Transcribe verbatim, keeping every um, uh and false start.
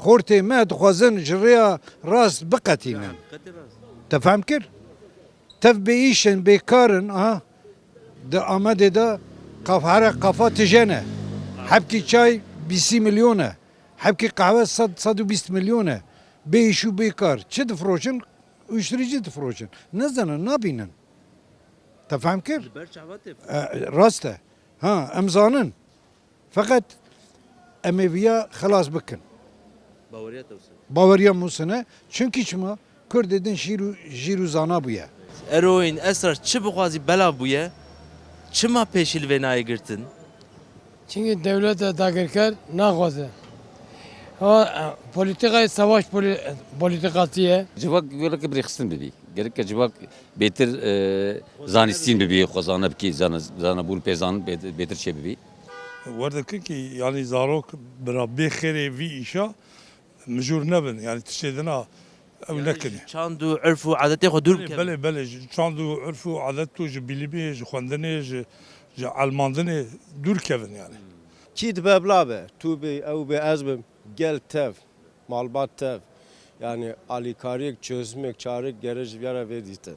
Xortê me dixwazin ji rêya rast biqetînin. Te fehm kir? Tev bêîş in, bêkar in, aha. Di Amedê de qaf-, here qafa tije ne. Hebkî çay bîsî milyon e. Hebkî qehwe sed, sed û bîst milyon e. Bêîş û bêkar. Çi difroşin? Uyuşturucu difroşin. Nizanin, nabînin. Te fehm kir? Li ber çava tê. E, rast e. Ha, em zanin. Feqet em ê viya xelas bikin. Baweriya te wisa. Baweriya min wisa ne. Çunkî çima? Kurdê din şîr û, jîr û zana bûye. Eroîn, esrar çi bixwazî belav bûye. Çima pêşî li vê nayê girtin? Çimkî dewleta dagirker naxwaze. Ha, e, polîtîkayê savaş polî-, polîtîkasî ye. Civak gerek bi rêxistin bibî. Gerek civak bêtir, e, zanistîn bibî, xwezane bikî, zana-, zanabûn pê zan bê-, bêtir çêbibî. Werdeke ki, yanî zarok bira bê xêrê vî îşa mijûr nebin. Yanî tiştê dina ew nekin. Çand û urf û adetê xwe dûr bikevin. Belê, belê, ji çand û urf û adet û ji bîlimê, ji xwendinê, ji, ji elmandinê dûr kevin yanî. Kî dibe bila be, tu bî, ew bê, ez bim, gel tev, malbat tev. Yanî alîkariyek, çözümek, çarek gere ji vîya re vê dîtin.